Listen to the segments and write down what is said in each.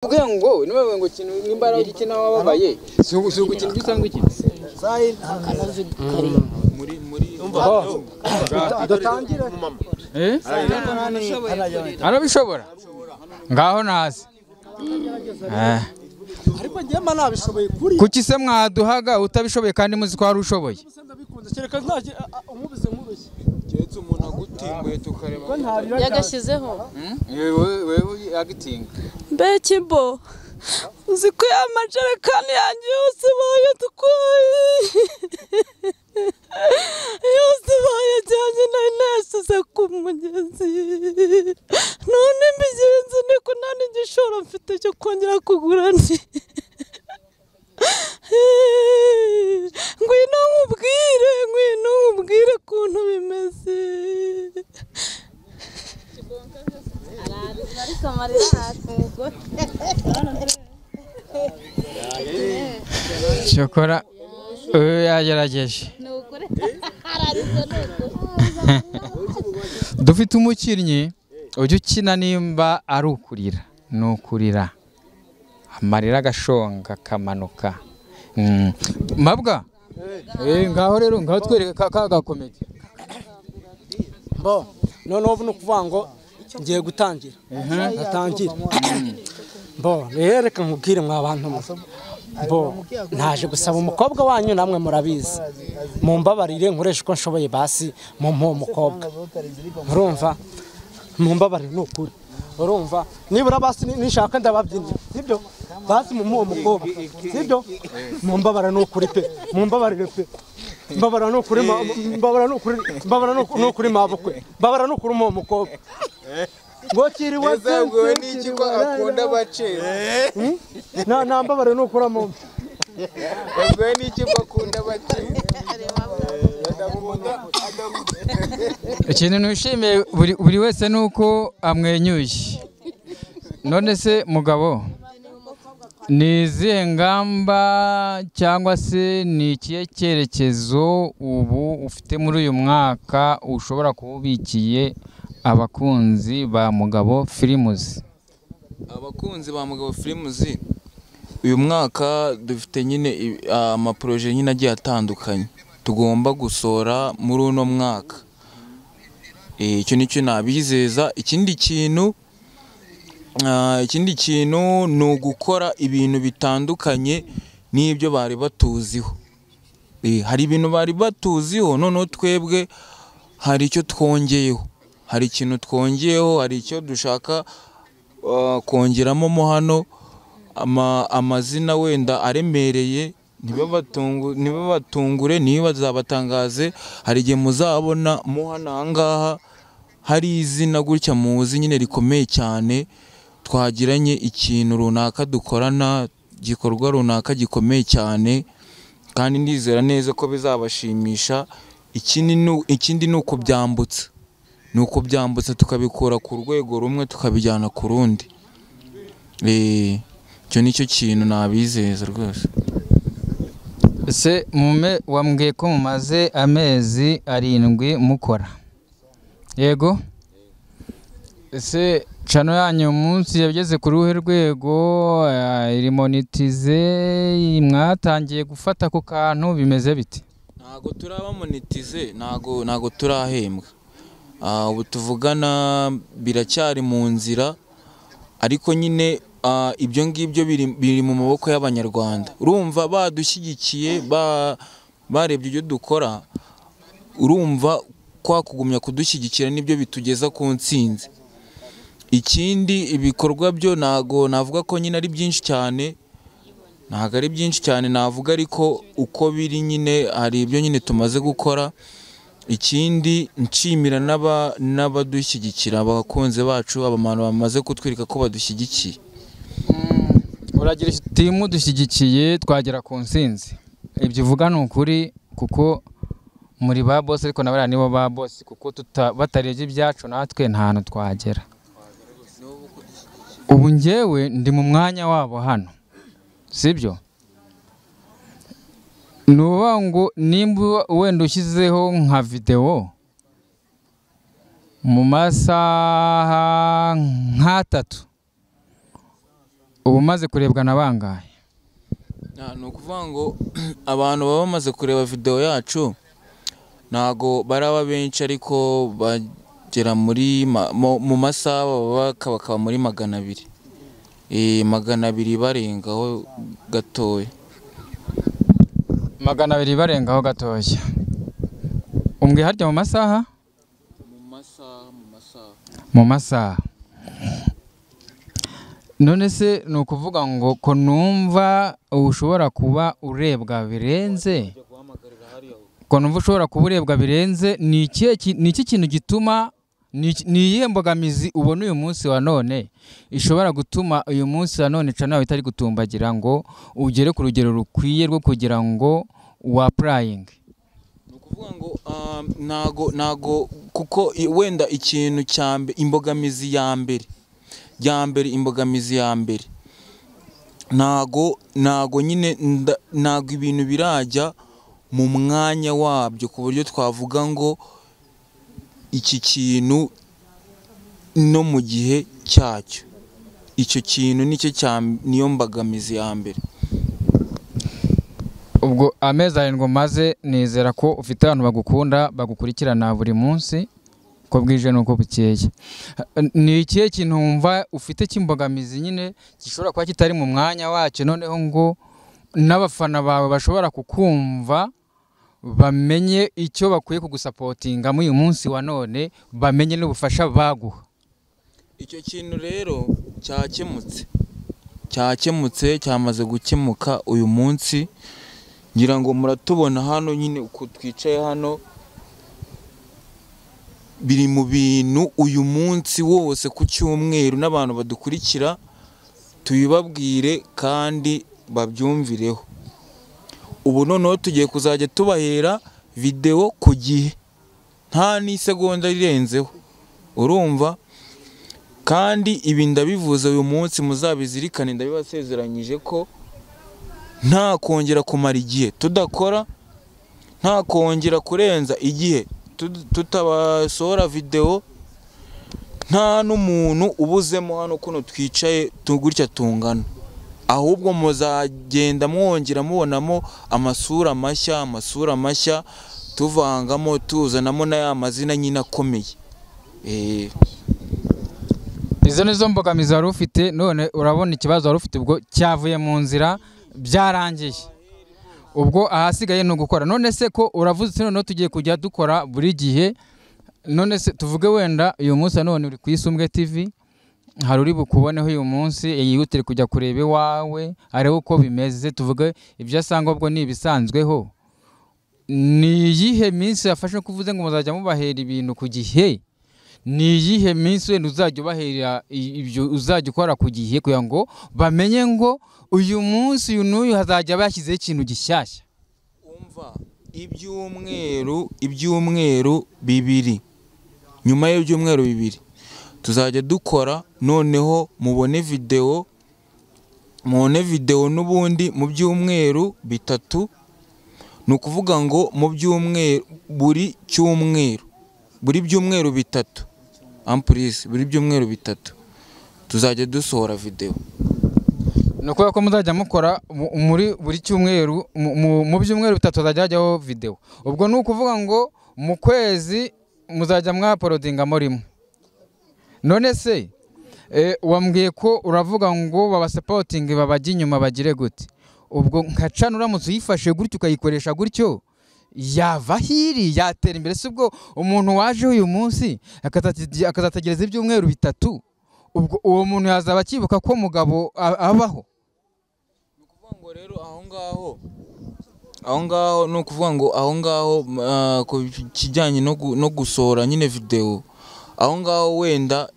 Ubwe ngo niwe ngo kintu nimbara ugikina wababaye si ugukina ibyo usanzwe ukina. Muri Dutangire. Eh? Arabishobora. Ngaho naze. Eh. Ariko njye mba nabishoboye kuri. Kuki se mwaduhaga utabishoboye kandi muzi ko ari ushoboye? Ndabikunze kereka ntaje umubize nkurushye. Keretse umuntu agutimbuye tukareba. Yagashyizeho. Wewe agitinga. Mbekimbo uzi ko ya majerekani yanjye yose bayatwaye. Yose bayajyanye nari nayashyize ku mugezi. None mbigenze niko nta n'igishoro mfite cyo kongera kugura andi. Ngwino nkubwire, ngwino nkubwire ukuntu bimeze. Cyokora yagerageje. Dufite umukinnyi ujya ukina nimba ari ukurira, ni ukurira amarira agashonga akamanuka. Mabwa ngaho rero ngaho twereke ka gakomedi. Bo noneho ubu ni ukuvuga ngo ngiye gutangira. Natangira. Bo rero reka nkubwire mwa bantu mwe. Bo naje gusaba umukobwa wanyu namwe murabizi. Mumbabarire nkoresha uko nshoboye basi mumpe umukobwa. Urumva? Mumbabarire ni ukuri. Urumva? Nibura basi nishaka ndababyinira. Sibyo? Basi mumpe umukobwa. Sibyo? Mumbabarire ni ukuri pe. Mumbabarire pe. Mbabara no kuri mbabara no kuri mbabara no kuri mabukwe. Mbabara no kuri umukobwa. Ngo kiriwe ezabwo niki ko akunda baceza. Na na mbabara no kuri mu. Ubwo niki ko akunda baceza. Ikintu nishimiye buri wese nuko amwenyuye. None se mugabo ni izihe ngamba cyangwa se ni ikihe cyerekezo ubu ufite muri uyu mwaka ushobora kuba ubikiye abakunzi ba Mugabo Films? Abakunzi ba Mugabo Films uyu mwaka dufite nyine amaproje nyine agiye atandukanye tugomba gusora muri uno mwaka. Icyo nicyo nabizeza. Ikindi kintu ni ugukora ibintu bitandukanye n'ibyo bari batuziho. Hari ibintu bari batuziho noneho twebwe hari icyo twongeyeho. Hari ikintu twongeyeho, hari icyo dushaka kongeramo mo hano amazina wenda aremereye ntibabatungure ntibazabatangaze. Hari igihe muzabona mo hano ahangaha hari izina gutya muzi nyine rikomeye cyane twagiranye ikintu runaka dukorana gikorwa runaka gikomeye cyane kandi ndizera neza ko bizabashimisha. Ikindi ni ukubyambutsa. Ni ukubyambutsa tukabikura ku rwego rumwe tukabijyana ku rundi. Icyo nicyo kintu nabizeza rwose. Ese mume wambwiye ko mumaze amezi 7 mukora. Yego? Ese channel yanyu munsi yageze ku ruhe rwego iri monetize mwatangiye gufata ku kantu bimeze biti? Ntago turaba monetize, ntago turahembwa. Ubu tuvugana biracyari mu nzira ariko nyine ibyo ngibyo biri mu maboko y'abanyarwanda. Urumva badushyigikiye barebye ibyo dukora, urumva kwa kugumya kudushyigikira nibyo bitugeza ku ntsinzi. Ikindi ibikorwa byo ntago navuga ko nyine ari byinshi cyane, ntago ari byinshi cyane navuga ariko uko biri nyine hari ibyo nyine tumaze gukora. Ikindi nshimira n'abadushyigikira abakunzi bacu abantu bamaze kutwereka ko badushyigikiye. Uragira timu dushyigikiye twagera ku ntsinzi. Ibyo uvuga ni ukuri kuko muri ba boss ariko nabara nibo ba boss kuko batarebye ibyacu natwe nta hantu twagera. Ubu njyewe ndi mu mwanya wabo hano, sibyo? Nuba ngo nimba wenda ushyizeho nka video mu masaha nk'atatu Ubu umaze kurebwa na bangahe? Ni ukuvuga ngo abantu baba bamaze kureba video yacu ntago baraba benshi, ariko bagera muri mu masaha baba bakaba muri 200. 200 barengaho gatoya. 200 barengaho gatoya. Umbwe harya mu masaha? Mu masaha. None se ni ukuvuga ngo ko numva ushobora kuba urebwa birenze, ko numva ushobora kuba urebwa birenze, ni iki kintu gituma, ni iyihe mbogamizi ubona uyu munsi wa none ishobora gutuma uyu munsi wa none channel itari gutumbagira ngo ugere ku rugero rukwiye rwo kugira ngo wa applying? Ni ukuvuga ngo ntago kuko wenda ikintu cya mbere, imbogamizi ya mbere imbogamizi ya mbere ntago nyine ntago ibintu birajya mu mwanya wabyo ku buryo twavuga ngo iki kintu no mu gihe cyacyo. Icyo kintu nicyo cya niyo mbogamizi ya mbere. Ubwo amezi 7 maze nizera ko ufite abantu bagukunda bagukurikirana buri munsi ko bwije nuko bukeye. Ni ikihe kintu wumva ufite cy'imbogamizi nyine gishobora kuba kitari mu mwanya wacyo, noneho ngo n'abafana bawe bashobora kukumva bamenye icyo bakwiye kugusapotinga muri uyu munsi wa none, bamenye n'ubufasha baguha? Icyo kintu rero cyakemutse cyamaze gukemuka uyu munsi. Ngira ngo muratubona hano nyine uko twicaye hano, biri mu bintu uyu munsi wose ku cyumweru n'abantu badukurikira tubibabwire kandi babyumvireho. Ubu noneho tugiye kuzajya tubahera video ku gihe, nta n'isegonda rirenzeho, urumva? Kandi ibi ndabivuze uyu munsi muzabizirikane, ndabibasezeranyije ko nta kongera kumara igihe tudakora, nta kongera kurenza igihe tutabasohora video, nta n'umuntu ubuzemo hano kuno twicaye tugutya tungana, ahubwo muzagenda mwongera mubonamo amasura mashya, tuvangamo tuzanamo n'aya mazina nyine akomeye. Izo nizo mbogamizi wari ufite, none urabona ikibazo wari ufite ubwo cyavuye mu nzira, byarangiye. Ubwo ahasigaye ni ugukora. None se ko uravuze noneho tugiye kujya dukora buri gihe, none se tuvuge wenda uyu munsi none uri ku Isumbwe TV, hari uri bukuboneho uyu munsi yihutire kujya kureba iwawe arebe uko bimeze, tuvuge ibyo asanga ubwo ni ibisanzweho. Ni iyihe minsi yafashe kuvuze ngo muzajya mubahera ibintu ku gihe? Ni iyihe minsi wenda uzajya ubahera ibyo uzajya ukora ku gihe kugira ngo bamenye ngo uyu munsi uyu n'uyu hazajya bashyizeho ikintu gishyashya? Umva, ibyumweru bibiri, nyuma y'ibyumweru 2 tuzajya dukora, noneho mubone video n'ubundi mu byumweru 3. Ni ukuvuga ngo mu byumweru buri cyumweru, buri byumweru 3 amprise, buri byumweru 3 tuzajya dusohora video. Ni ukuvuga ko muzajya mukora muri buri cyumweru, mu byumweru 3 hazajya hajyaho video. Ubwo ni ukuvuga ngo mu kwezi muzajya mwaporodingamo rimwe. None se wambwiye ko uravuga ngo babasapotinge babajye inyuma bagire gute? Ubwo nka cana uramutse uyifashe gutyo ukayikoresha gutyo yava hiri yatera imbere? Si ubwo umuntu waje uyu munsi akazategereza ibyumweru 3, ubwo uwo muntu yazaba akibuka ko mugabo abaho? Ni ukuvuga ngo rero aho ngaho ni ukuvuga ngo aho ngaho ku kijyanye no gusohora nyine video, aho ngaho wenda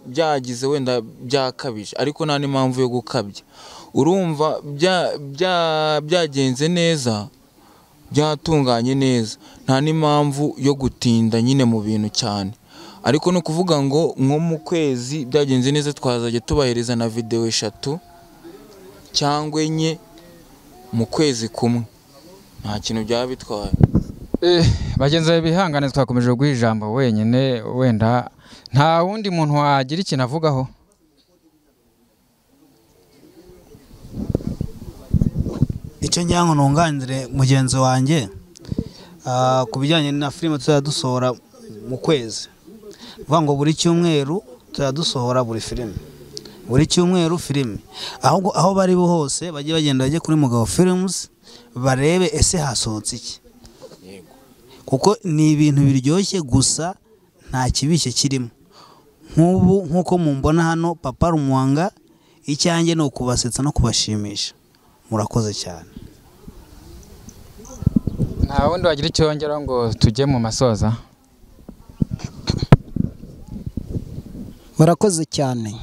byagize wenda byakabije, ariko nta n'impamvu yo gukabya. Urumva byagenze neza, byatunganye neza, nta n'impamvu yo gutinda nyine mu bintu cyane. Ariko no kuvuga ngo nko mu kwezi byagenze neza twazajya tubahereza na video 3 cyangwa 4 mu kwezi kumwe, nta kintu byaba bitwaye. Bagenzi bihangane twakomeje guha ijambo wenyine, wenda nta wundi muntu wagira ikintu avugaho. Icyo ngira ngo nunganire mugenzi wanjye ku bijyanye na filime tuzajya dusohora mu kwezi, vuga ngo buri cyumweru tuzajya dusohora buri filime, buri cyumweru filime, ahubwo aho bari bo hose bajye bagenda bajye kuri Mugabo Films barebe ese hasohotse iki, kuko ni ibintu biryoshye gusa nta kibishye kirimo. Nk'ubu nk'uko mumbona hano Papa Rumuhanga, icyanjye ni ukubasetsa no kubashimisha. Murakoze cyane. Nta wundi wagira icyo yongeraho ngo tujye mu masoza? Murakoze cyane,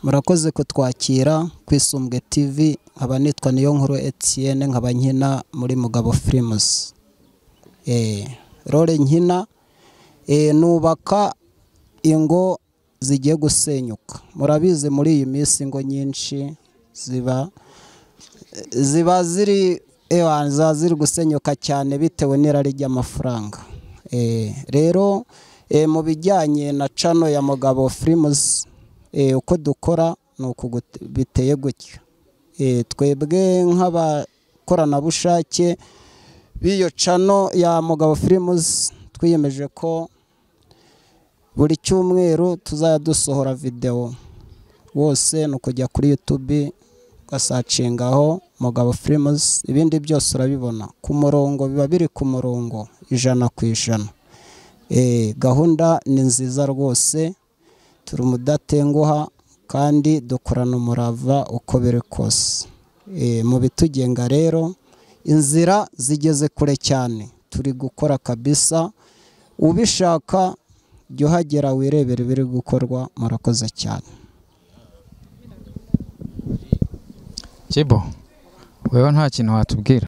murakoze kutwakira ku Isumbwe TV. Nkaba nitwa Niyonkuru Etienne, nkaba nkina muri Mugabo Films. Role nkina nubaka ingo zigiye gusenyuka. Murabizi muri iyi minsi ingo nyinshi ziba ziri ziri gusenyuka cyane bitewe n'irari ry'amafaranga. Rero mu bijyanye na cano ya Mugabo Films, uko dukora ni uku biteye gutya. Twebwe nk'abakoranabushake b'iyo cano ya Mugabo Films twiyemeje ko buri cyumweru tuzajya dusohora video. Wose ni ukujya kuri YouTube ugasacingaho Mugabo Films, ibindi byose urabibona ku murongo, biba biri ku murongo 100%. Gahunda ni nziza rwose, turi umudatenguha kandi dukorana umurava uko biri kose. Mu bitugenga rero inzira zigeze kure cyane, turi gukora kabisa. Ubishaka jya uhagera wirebera ibiri gukorwa. Murakoze cyane. Kibo, wewe nta kintu watubwira?